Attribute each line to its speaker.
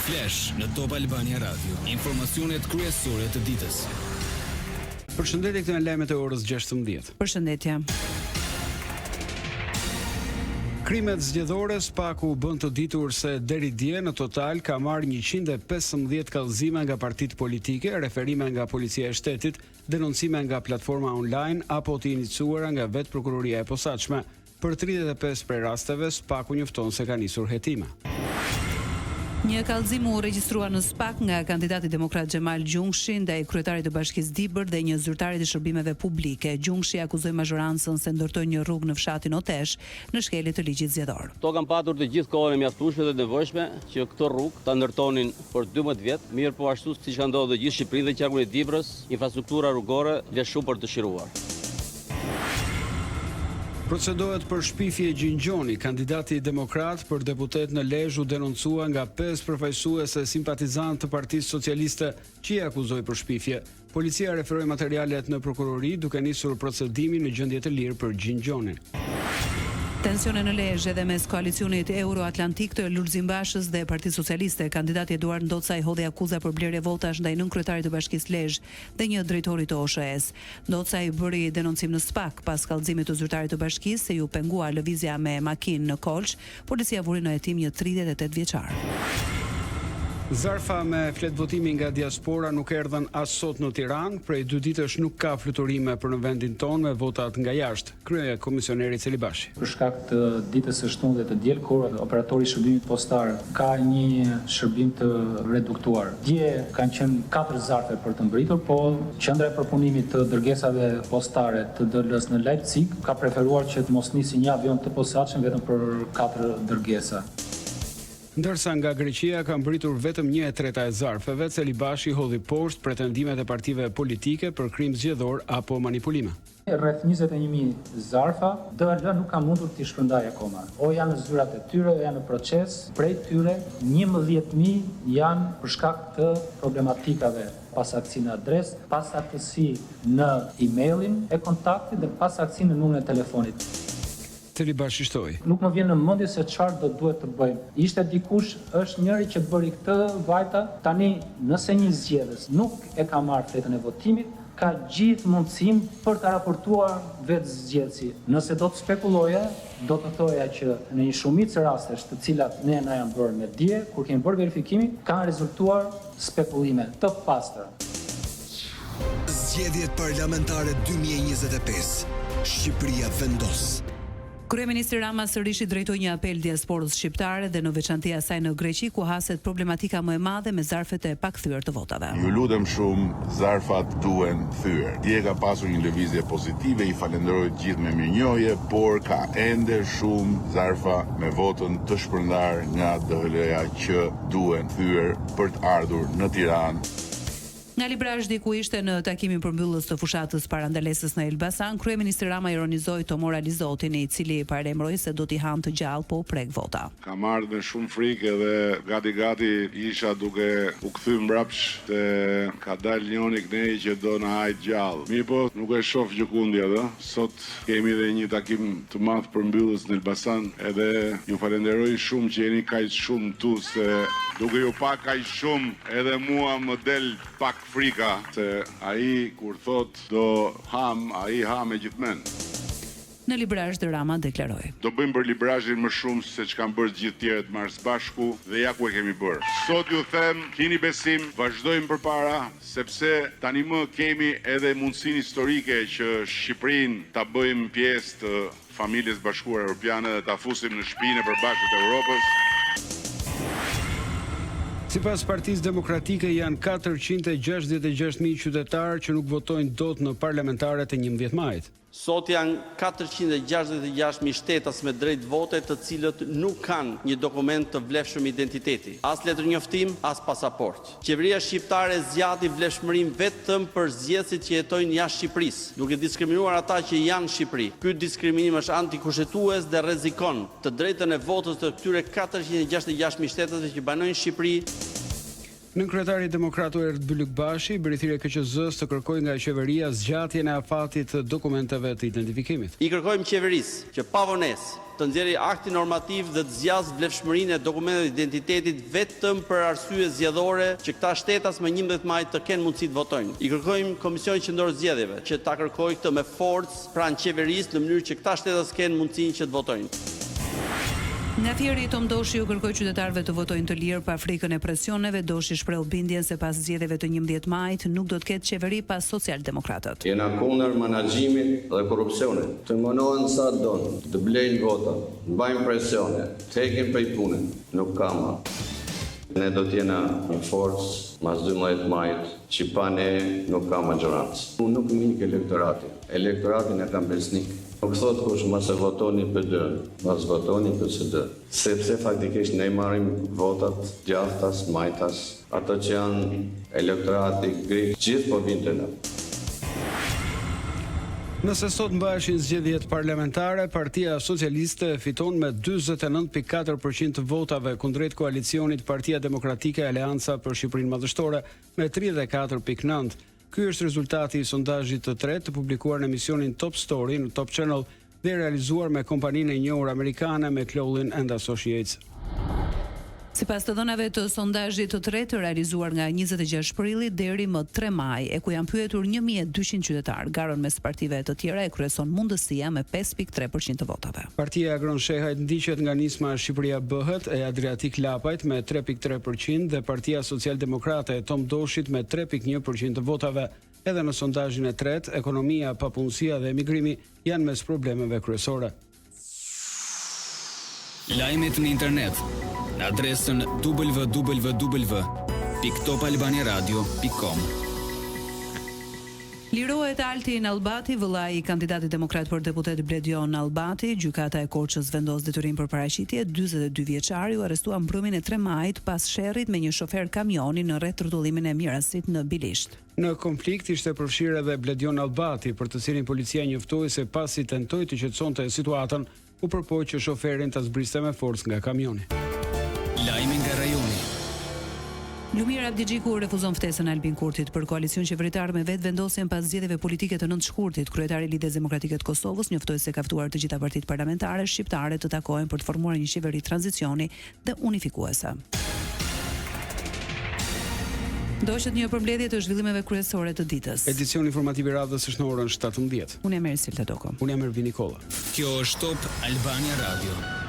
Speaker 1: Flash në Top Albania Radio, informacionet kryesore të ditës.
Speaker 2: Përshëndetje, këto janë lajmet e orës 16.
Speaker 3: Përshëndetje.
Speaker 2: Krimet zgjedhore SPAK-u bën të ditur se deri dje në total ka marrë 115 kallëzime nga partitë politike, referime nga Policia e Shtetit, denoncime nga platforma online apo të iniciuara nga vetë Prokuroria e Posaçme. Për 35 prej rasteve, SPAK-u njofton se ka nisur hetime.
Speaker 3: Një kallëzim u regjistrua në SPAK nga kandidati demokrat Xhemal Gjunkshi ndaj kryetarit të Bashkisë Dibër dhe një zyrtari të shërbimeve publike. Gjunkshi akuzoi mazhorancën se ndërtoi një rrugë në fshatin Otesh në shkelje të ligjit zgjedhor.
Speaker 4: Këto kanë patur të gjithë kohën e mjaftueshme dhe të nevojshme që këtë rrugë ta ndërtonin për 12 vjet, mirëpo ashtu siç ka ndodhur në gjithë Shqipërinë dhe qarkun e Dibrës, Infrastruktura rrugore lë shumë për të dëshiruar.
Speaker 2: Procedohet për shpifje Gjin Gjoni, kandidati demokrat për deputet në Lezhë u denoncua nga pesë përfaqësues e simpatizantë të Partisë Socialiste që i akuzoi për shpifje. Policia referoi materialet në prokurori duke nisur procedimin në gjendje të lirë për Gjin Gjonin.
Speaker 3: Tensione në Lezhë edhe mes koalicionit euroatlantik të Lulzim Bashës dhe Partisë Socialiste. Kandidati Eduard Ndocaj hodhi akuza për blerje votash ndaj nënkryetarit të Bashkisë Lezhë dhe një drejtori të OSHEE-së. Ndocaj bëri denoncim në SPAK pas kallëzimit të zyrtarit të bashkisë se iu pengua lëvizja me makinë në Kolsh, Policia vuri në hetim një 38 vjeçar.
Speaker 2: Zarfa me fletëvotimi nga diaspora nuk erdhën as sot në Tiranë, prej dy ditësh nuk ka fluturime për në vendin tonë me votat nga jashtë. Kryekomisioneri Celibashi.
Speaker 5: Për shkak të ditës së shtunë dhe të diel, kur operatori i shërbimit postar ka një shërbim të reduktuar. Dje kanë qenë katër zarfe për të mbërritur, po qendra e përpunimit të dërgesave postare të DHL-së në Leipzig ka preferuar që të mos nisi një avion të posaçëm vetëm për katër dërgesa.
Speaker 2: Ndërsa nga Greqia ka mbërritur vetëm një e treta e zarfeve, Celibashi hodhi poshtë pretendimet e partive politike për krim zgjedhor apo manipulime.
Speaker 5: Rreth 21.000 zarfa, DHL nuk ka mundur t'i shpërndajë akoma. O janë në zyrat e tyre, o janë në proces, prej tyre 11.000 janë për shkak të problematikave, pasaktësi në adresë, pasaktësi në emailin e kontaktit dhe pasaktësi në numrin e telefonit.
Speaker 2: Celibashi shtoi.
Speaker 5: Nuk më vjen në mendje se çfarë do duhet të bëjmë. Ishte dikush, është njëri që bëri këtë, vajta, tani nëse një zgjedhës nuk e ka marrë fletën e votimit, ka gjithë mundësinë për ta raportuar vetë zgjedhësi. Nëse do të spekuloja, do të thoja që në një shumicë rastesh të cilat ne na janë bërë me dije, kur kemi bërë verifikimin, kanë rezultuar spekulime të pastra.
Speaker 1: Zgjedhjet parlamentare 2025, Shqipëria vendos.
Speaker 3: Kryeministri Rama sërish i drejtoi një apel diasporës shqiptare dhe në veçanti asaj në Greqi ku haset problematika më e madhe me zarfet e pakthyer të votave.
Speaker 6: Ju lutem shumë, zarfat duhen kthyer. Dje ka pasur një lëvizje pozitive, i falenderoj të gjithë me mirënjohje, por ka ende shumë zarfa me votën të shpërndarë nga DHL-ja që duhen kthyer për të ardhur në Tiranë.
Speaker 3: Nga Librazhdi ku ishte në takimin përmbyllës të fushatës para ndalesës në Elbasan, kryeministri Rama ironizoi Tomor Alizotin, i cili paralajmëroi se do t'i hanë të gjallë po u prek vota.
Speaker 6: Kam ardhë me shumë frikë edhe gati gati isha duke u kthy mbrapsh se ka dalë njoni knej që do na hajë të gjallë. Mirëpo nuk e shof gjëkundi atë. Sot kemi edhe një takim të madh përmbyllës në Elbasan edhe ju falenderoj shumë që jeni kaq shumë këtu se duke ju pa kaq shumë edhe mua më del pak frika se ai kur thotë do hamë ai ha me gjithë mend.
Speaker 3: Në Librazhd Rama deklaroi.
Speaker 6: Do bëjmë për Librazhdin më shumë se ç'kanë bërë të gjithë tjerët marrë së bashku dhe ja ku e kemi bërë. Sot ju them, kini besim, vazhdojmë përpara, sepse tani më kemi edhe mundësinë historike që Shqipërinë ta bëjmë pjesë të familjes së bashkuar europiane dhe ta fusim në shtëpinë e përbashkët të Europës.
Speaker 2: Sipas Partisë Demokratike janë 466.000 qytetarë që nuk votojnë dot në parlamentaret e 11 majit.
Speaker 4: Sot janë 466.000 shtetas me drejt vote të cilët nuk kanë një dokument të vlefshëm identiteti, as letërnjoftim, as pasaportë. Qeveria shqiptare zgjati vlefshmërinë vetëm për zgjedhësit që jetojnë jashtë Shqipërisë, duke diskriminuar ata që janë në Shqipëri. Ky diskriminim është antikushtetues dhe rrezikon të drejtën e votës të këtyre 466.000 shtetasve që banojnë në Shqipëri.
Speaker 2: Nënkryetari demokrat Oerd Bylykbashi i bëri thirrje KQZ-së të kërkojë nga qeveria zgjatjen e afatit të dokumenteve të identifikimit.
Speaker 4: I kërkojmë qeverisë që pa vonesë të nxjerrë aktin normativ dhe të zgjasë vlefshmërinë e dokumenteve të identitetit vetëm për arsye zgjedhore që këta shtetas më 11 maj të kenë mundësi të votojnë. I kërkojmë Komisionit Qendror të Zgjedhjeve që ta kërkojë këtë me forcë pranë qeverisë në mënyrë që këta shtetas të kenë mundësinë që të votojnë.
Speaker 3: Nga Fieri, Tom Doshi u kërkoi qytetarëve të votojnë të lirë pa frikën e presioneve. Doshi shprehu bindjen se pas zgjedhjeve të 11 majit nuk do të ketë qeveri pa socialdemokratët.
Speaker 7: Jena kundër manaxhimit dhe korrupsionit. Të munohen sa don, të blejnë vota, të bajnë presione, të hekin prej pune, nuk ka ma. Ne do të jena një forcë mas 12 majit që pa ne nuk ka maxhorancë. Unë nuk më ik elektorati, elektoratin e kam besnik. Nuk thotë kush mos e votoni PD-në, mos votoni PSD. Sepse faktikisht ne marrim votat djathtas, majtas, ato që janë elektorati gri, gjithë po vijnë te ne.
Speaker 2: Nëse sot mbaheshin zgjedhjet parlamentare, Partia Socialiste fiton me 49.4% të votave kundrejt koalicionit Partia Demokratike Aleanca për Shqipërinë Madhështore me 34.9. Ky është rezultati i sondazhit të tretë të publikuar në emisionin Top Story në Top Channel dhe i realizuar me kompaninë e njohur amerikane McLaughlin and Associates.
Speaker 3: Sipas të dhënave të sondazhit të tretë të realizuar nga 26 prilli deri më 3 maj, e ku janë pyetur 1200 qytetarë, garën mes partive të tjera e kryeson Mundësia me 5.3% të votave.
Speaker 2: Partia e Agron Shehajt ndiqet nga Nisma Shqipëria Bëhet e Adriatik Lapajt me 3.3% dhe Partia Socialdemokrate e Tom Doshit me 3.1% të votave. Edhe në sondazhin e tretë, ekonomia, papunësia dhe emigrimi janë mes problemeve kryesore.
Speaker 1: Lajmet në internet në adresën www.topalbaniaradio.com.
Speaker 3: Lirohet Alti Nallbati, vëllai i kandidatit demokrat për deputet Bledion Nallbati, Gjykata e Korçës vendos detyrim për paraqitje, 42 vjeçari u arrestua mbrëmjen e 3 majit pas sherrit me një shofer kamioni në rrethrrotullimin e Mirasit në Bilisht.
Speaker 2: Në konflikt ishte përfshirë edhe Bledion Nallbati, për të cilin policia njoftoi se pasi tentoi të qetësonte situatën, u përpoq që shoferin ta zbriste me forcë nga kamioni.
Speaker 1: Lajme nga rajoni.
Speaker 3: Lumir Abdixhiku refuzon ftesën e Albin Kurtit për koalicion qeveritar me Vetëvendosjen pas zgjedhjeve politike të 9 shkurtit. Kryetari i Lidhjes Demokratike të Kosovës njoftoi se ka ftuar të gjitha partitë parlamentare shqiptare të takohen për të formuar një qeveri tranzicioni dhe unifikuese. Ndoqët një përmbledhje të zhvillimeve kryesore të ditës.
Speaker 2: Edicioni informativ i radhës është në orën 17.
Speaker 3: Unë jam Ersilda Doko.
Speaker 2: Unë jam Ervin Nikolla.
Speaker 1: Kjo është Top Albania Radio.